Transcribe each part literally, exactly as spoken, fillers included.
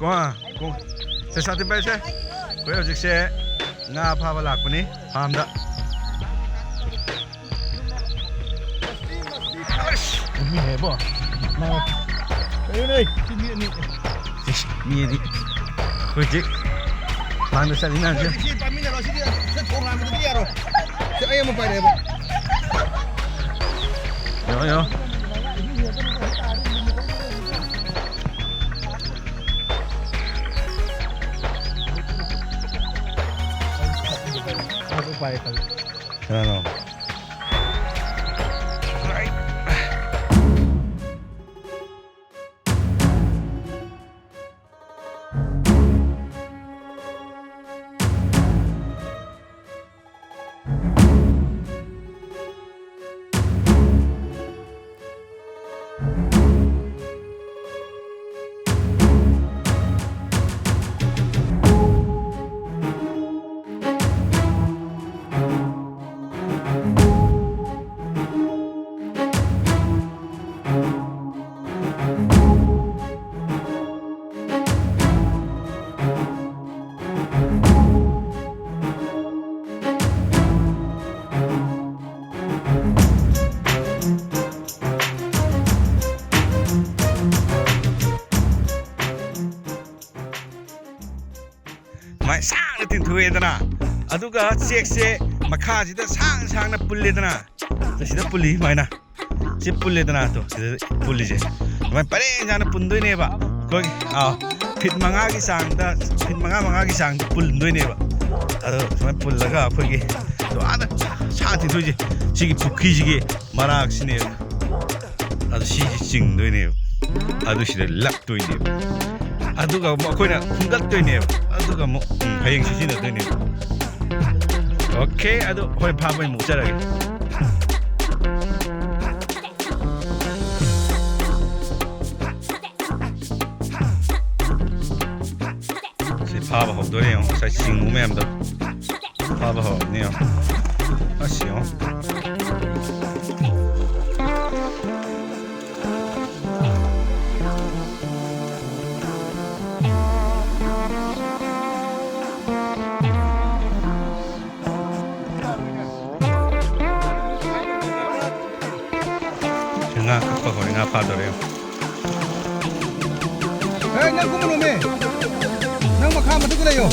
ꯋꯥ, ꯀꯣ-, ꯁꯦ, ꯁꯥꯇꯤꯟ ꯄꯥꯏꯁꯦ꯫ ꯑꯩꯈꯣꯏ ꯍꯧꯖꯤꯛꯁꯦ ꯉꯥ ꯐꯥꯕ ꯂꯥꯛꯄꯅꯤ ꯐꯥꯝꯗ꯫ ꯑꯁ, ꯃꯤ ꯍꯦꯕꯣ꯫ ꯀꯩꯅꯣꯅꯦ? ꯁꯤ ꯃꯤ ꯑꯅꯤ꯫ ꯏꯁ, ꯃꯤ ꯑꯅꯤ꯫ ꯍꯧꯖꯤꯛ ꯐꯥꯝꯗ ꯆꯠꯂꯤ ꯃꯌꯥꯝꯁꯦ꯫ ꯁꯤ ꯄꯥꯏꯃꯤꯟꯅꯔꯣ, ꯁꯤꯗꯤ ꯁꯤ ꯊꯣꯡ ꯍꯥꯡꯕꯗꯗꯤ ꯌꯥꯔꯣꯏ꯫ ꯁꯤ ꯑꯩ ꯑꯃ ꯄꯥꯏꯔꯛꯑꯦꯕ꯫ ꯌꯦꯡꯉꯣ, ꯌꯦꯡꯉꯣ꯫ ꯀꯅꯥꯅꯣ? ꯁꯨꯃꯥꯏꯅ ꯁꯥꯡꯅ ꯇꯤꯡꯊꯣꯛꯑꯦꯗꯅ, ꯑꯗꯨꯒ ꯆꯦꯛꯁꯦ ꯃꯈꯥꯁꯤꯗ ꯁꯥꯡ ꯁꯥꯡꯅ ꯄꯨꯜꯂꯦꯗꯅ, ꯁꯤꯗ ꯄꯨꯜꯂꯤ ꯁꯨꯃꯥꯏꯅ꯫ ꯁꯤ ꯄꯨꯜꯂꯦꯗꯅ, ꯇꯣ, ꯁꯤꯗ ꯄꯨꯜꯂꯤꯁꯦ꯫ ꯁꯨꯃꯥꯏꯅ ꯄꯔꯦꯡ ꯁꯥꯅ ꯄꯨꯟꯗꯣꯏꯅꯦꯕ꯫ ꯑꯩꯈꯣꯏꯒꯤ, ꯑꯥ, ꯐꯤꯠ ꯃꯉꯥꯒꯤ ꯆꯥꯡꯗ, ꯐꯤꯠ ꯃꯉꯥ, ꯃꯉꯥꯒꯤ ꯆꯥꯡꯗ ꯄꯨꯟꯗꯣꯏꯅꯦꯕ꯫ ꯑꯗꯣ ꯁꯨꯃꯥꯏꯅ ꯄꯨꯜꯂꯒ ꯑꯩꯈꯣꯏꯒꯤ, ꯑꯗꯣ ꯑꯥꯗ ꯁꯥ ꯇꯤꯡꯊꯣꯛꯏꯁꯦ, ꯁꯤꯒꯤ ꯄꯨꯈ꯭ꯔꯤꯁꯤꯒꯤ ꯃꯔꯥꯛꯁꯤꯅꯦꯕ꯫ ꯑꯗꯣ ꯁꯤꯁꯦ ꯆꯤꯡꯗꯣꯏꯅꯦꯕ꯫ ꯑꯗꯨ ꯁꯤꯗ ꯂꯛꯇꯣꯏꯅꯦꯕ꯫ ꯑꯗꯨꯒ ꯑꯃꯨꯛ ꯑꯩꯈꯣꯏꯅ ꯍꯨꯝꯒꯠꯇꯣꯏꯅꯦꯕ꯫ ꯑꯗꯨꯒ ꯑꯃꯨꯛ, ꯎꯝ, ꯍꯌꯦꯡ ꯁꯤꯖꯤꯟꯅꯗꯣꯏꯅꯦꯕ꯫ ꯑꯣꯀꯦ, ꯑꯗꯣ ꯍꯣꯔꯦꯟ ꯐꯥꯕ ꯑꯣꯏꯅ ꯑꯃꯨꯛ ꯆꯠꯂꯒꯦ꯫ ꯁꯤ ꯐꯥꯕ ꯍꯧꯗꯣꯔꯦ ꯌꯦꯡꯉꯣ, ꯉꯁꯥꯏ ꯆꯤꯡꯕ ꯃꯌꯥꯝꯗꯣ ꯐꯥꯕ ꯍꯧꯔꯕꯅꯤ ꯌꯦꯡꯉꯣ꯫ ꯑꯁ, ꯌꯦꯡꯉꯣ꯫ ꯍꯣꯏ, ꯉꯥ ꯐꯥꯗꯣꯔꯦ꯫ ꯑꯦ, ꯅꯪ ꯀꯨꯝꯃꯨꯅꯨꯃꯦ꯫ ꯅꯪ ꯃꯈꯥ ꯃꯊꯛꯇ ꯂꯩꯌꯣ꯫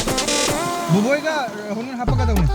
ꯕꯣꯕꯣꯏꯒ ꯔꯥꯍꯨꯜꯅ ꯍꯥꯞꯄꯛꯀꯗꯧꯅꯤ꯫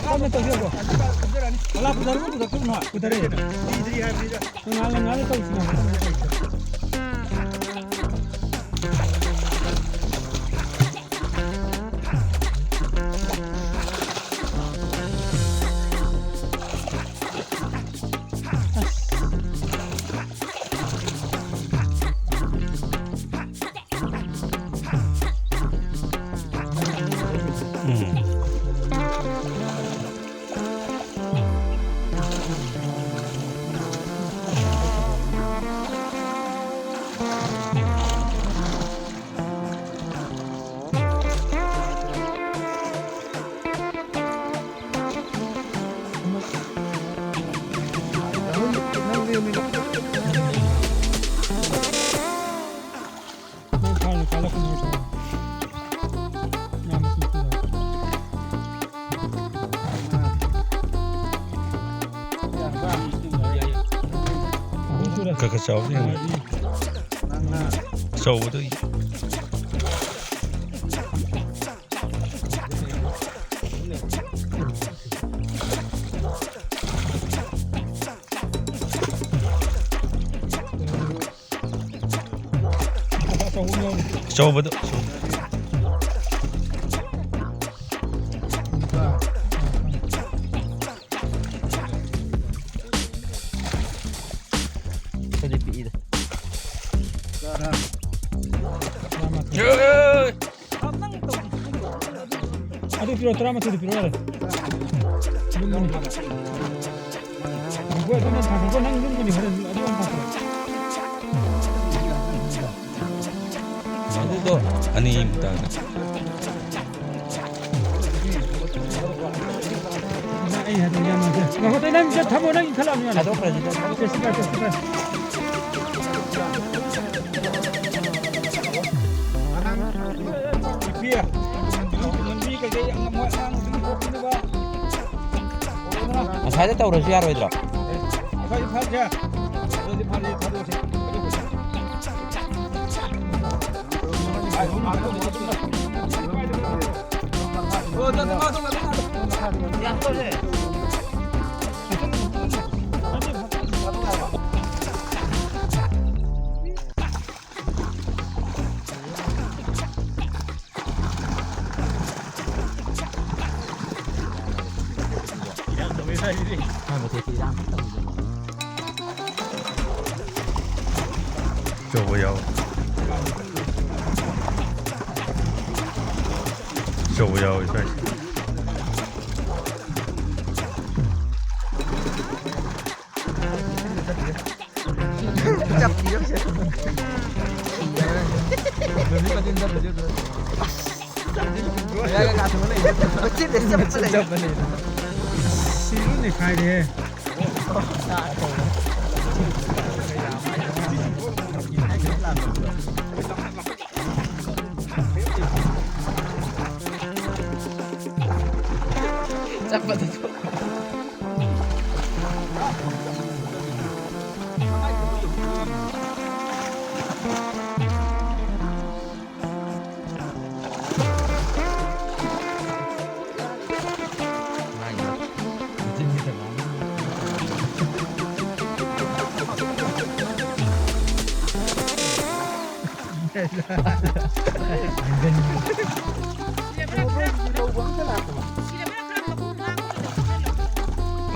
ꯇꯞꯅ ꯇꯧꯁꯤ ꯑꯗꯣ꯫ ꯄꯨꯊꯔꯛꯑꯅꯤ꯫ ꯄꯨꯊꯔꯛꯑꯦ꯫ ꯉꯥꯏꯍꯥꯛ ꯉꯥꯏꯍꯥꯛ ꯇꯧꯁꯤ꯫ ꯈꯔ ꯈꯔ ꯆꯥꯎꯕꯗꯤ ꯌꯥꯝ ꯆꯥꯎꯕꯗꯣ꯫ ꯑꯆꯧꯕꯗꯣ꯫ ꯈꯔꯗꯤ ꯄꯤꯛꯏꯗ꯫ ꯑꯦ! ꯑꯗꯨ ꯄꯤꯔꯣ, ꯇꯔꯥꯃꯥꯊꯣꯏꯗ ꯄꯤꯔꯣ ꯌꯥꯔꯦ꯫ ꯂꯨꯝꯕꯅꯤ꯫ ꯉꯥꯏꯈꯣ, ꯑꯗꯨ ꯅꯪ ꯊꯥꯡꯒꯠꯈꯣ, ꯅꯪ ꯂꯨꯝꯕꯅꯤ ꯍꯣꯔꯦꯟ꯫ ꯑꯗꯨ ꯌꯥꯝ ꯊꯥꯡꯒꯠꯈꯣ꯫ ꯑꯗꯨꯗꯣ ꯑꯅꯤ ꯑꯃꯨꯛ ꯇꯥꯔꯦ꯫ ꯑꯩ ꯍꯥꯏꯗꯣ ꯌꯥꯝ ꯅꯨꯡꯉꯥꯏꯇꯦ꯫ ꯉꯥꯏꯈꯣ, ꯅꯪ ꯁꯤꯗ ꯊꯝꯃꯣ, ꯅꯪ ꯏꯟꯈꯠꯂꯛꯑꯅꯤ ꯃꯥꯅ꯫ ꯊꯥꯗꯣꯛꯈ꯭ꯔꯁꯤꯗ꯫ ꯁꯦ, ꯁꯤ ꯄꯥꯏ, ꯁꯦ, ꯁꯤ ꯄꯥꯏ꯫ ꯏꯄꯤ, ꯂꯝꯕꯤ ꯀꯩꯀꯩ ꯃꯣꯏ ꯑꯉꯥꯡꯁꯤꯡ ꯊꯣꯛꯈꯤꯅꯕ꯫ ꯉꯁꯥꯏꯗ ꯇꯧꯔꯁꯨ ꯌꯥꯔꯣꯏꯗ꯭ꯔꯣ? ꯉꯁꯥꯏ ꯐꯥꯠꯁꯦ꯫ ꯑꯗꯨꯗꯤ ꯐꯥꯠꯂꯤ, ꯊꯥꯗꯣꯛꯑꯁꯤ꯫ ꯑꯆꯧꯕ ꯌꯥꯎꯋꯦ꯫ ꯑꯆꯧꯕ ꯌꯥꯎꯋꯦ ꯁ꯭ꯋꯥꯏꯁꯦ꯫ ꯁꯤꯔꯨꯅꯦ ꯈꯥꯏꯔꯦ꯫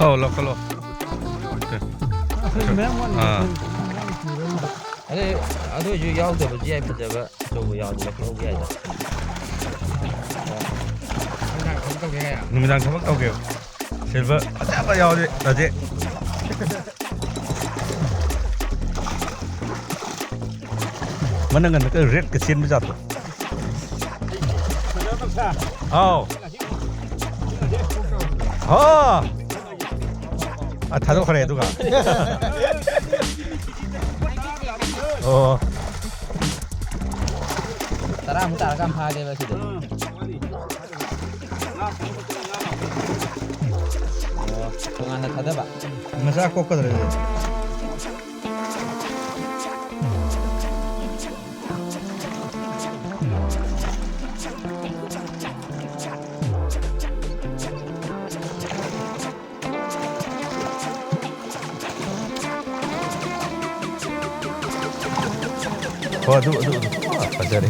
ꯑꯧ, ꯂꯧꯈꯠꯂꯣ꯫ ꯑꯥ꯫ ꯑꯗꯨ, ꯑꯗꯨ ꯑꯣꯏꯁꯨ ꯌꯥꯎꯗꯕꯁꯨ ꯌꯥꯏ, ꯐꯖꯕ ꯑꯆꯧꯕ ꯌꯥꯎꯔꯗꯤ ꯂꯧꯈꯠꯍꯧꯕ ꯌꯥꯏꯗ꯫ ꯅꯨꯃꯤꯗꯥꯡ ꯊꯕꯛ ꯇꯧꯒꯦꯕ꯫ ꯁꯤꯜꯚꯔ ꯐꯖꯕ ꯌꯥꯎꯔꯗꯤ ꯐꯖꯩ꯫ ꯃꯅꯪꯒꯟꯗ ꯔꯦꯠꯀ ꯆꯦꯟꯕ ꯖꯥꯠꯇꯣ꯫ ꯑꯥꯎ꯫ ꯍꯣ! ꯑ, ꯊꯥꯗꯣꯛꯈ꯭ꯔꯦ ꯑꯗꯨꯒ꯫ ꯑꯣ꯫ ꯇꯔꯥꯃꯨꯛ ꯇꯥꯔꯀꯥꯟ ꯐꯥꯒꯦꯕ ꯁꯤꯗ꯫ ꯑꯣ, ꯇꯣꯉꯥꯟꯅ ꯊꯥꯗꯕ꯫ ꯃꯆꯥ ꯀꯣꯛꯀꯗ꯭ꯔꯥ ꯁꯤꯗ? ꯍꯣ, ꯑꯗꯨ, ꯑꯗꯨ, ꯑꯗꯨ꯫ ꯐꯖꯔꯦ꯫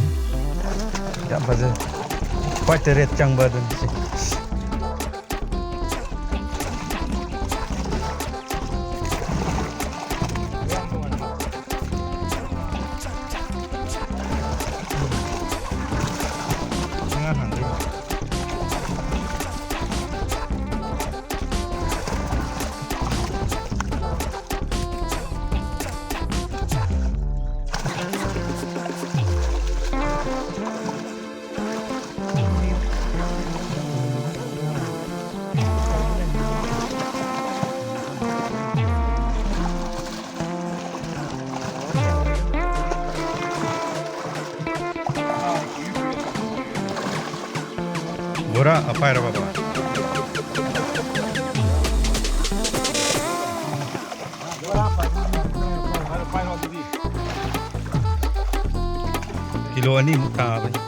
ꯌꯥꯝ ꯐꯖꯩ꯫ White ꯇ red ꯆꯪꯕ ꯑꯗꯨꯅꯤ ꯁꯤ꯫ ꯕꯣꯔꯥ ꯑꯄꯥꯏꯔꯕ ꯕꯕꯥ? ꯀꯤꯂꯣ ꯑꯅꯤꯃꯨꯛ ꯇꯥꯕꯅꯤ꯫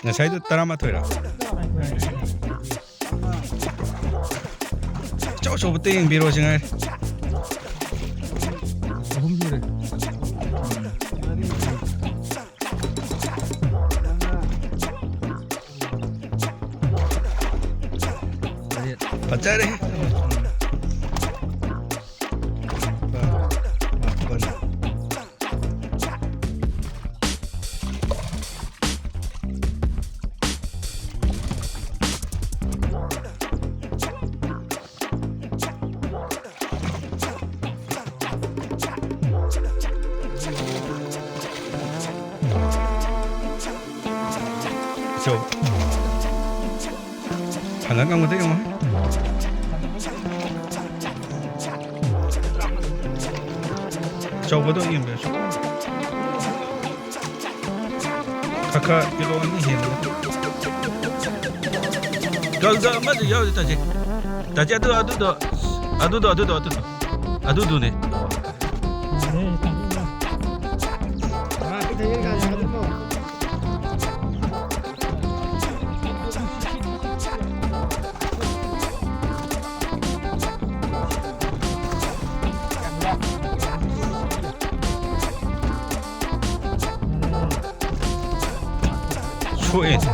ꯉꯁꯥꯏꯗꯣ ꯇꯔꯥꯃꯥꯊꯣꯏꯔ? ꯑꯆꯧ ꯑꯆꯧꯕꯇ ꯌꯦꯡꯕꯤꯔꯣ ꯁꯤ ꯉꯥꯏꯔꯦ꯫ ꯑꯍꯨꯝ ꯁꯨꯔꯦ꯫ ꯐꯖꯔꯦ꯫ ꯆꯣ꯫ ꯊꯥꯡꯒꯠ ꯉꯝꯒꯗ꯭ꯔꯥ ꯌꯦꯡꯉꯣ꯫ ꯑꯆꯧꯕꯗꯣ ꯌꯦꯡꯕꯤꯔꯁꯨ꯫ ꯈꯔ ꯈꯔ ꯀꯤꯂꯣ ꯑꯅꯤ ꯍꯦꯟꯕ꯫ ꯒꯜꯗ ꯑꯃꯁꯨ ꯌꯥꯎꯔꯤ ꯇꯥꯆꯦ꯫ ꯇꯥꯆꯦ, ꯑꯗꯨ, ꯑꯗꯨꯗꯣ, ꯑꯗꯨꯗꯣ, ꯑꯗꯨꯗꯣ, ꯑꯗꯨꯗꯣ꯫ ꯑꯗꯨꯗꯨꯅꯦ꯫ ꯁꯣꯛꯑꯦ꯫ ꯁꯤ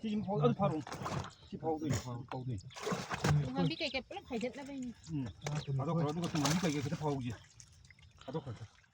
ꯁꯤꯗꯤ ꯐꯥꯎ-, ꯑꯗꯨ ꯐꯥꯔꯛꯑꯣ꯫ ꯁꯤ ꯐꯥꯎꯗꯣꯏꯅꯤ, ꯐꯥꯎ-, ꯐꯥꯎꯗꯣꯏꯅꯤ꯫ ꯇꯨꯡꯍꯟꯕꯤ ꯀꯩꯀꯩ ꯄꯨꯂꯞ ꯍꯥꯏꯗꯠꯅꯕꯩꯅꯤ꯫ ꯎꯝ꯫ ꯊꯥꯗꯣꯛꯈ꯭ꯔꯣ, ꯑꯗꯨꯒ ꯇꯨꯡꯍꯟꯕꯤ ꯀꯩꯀꯩ ꯈꯤꯇ ꯐꯥꯎꯁꯦ꯫ ꯊꯥꯗꯣꯛꯈ꯭ꯔꯣ꯫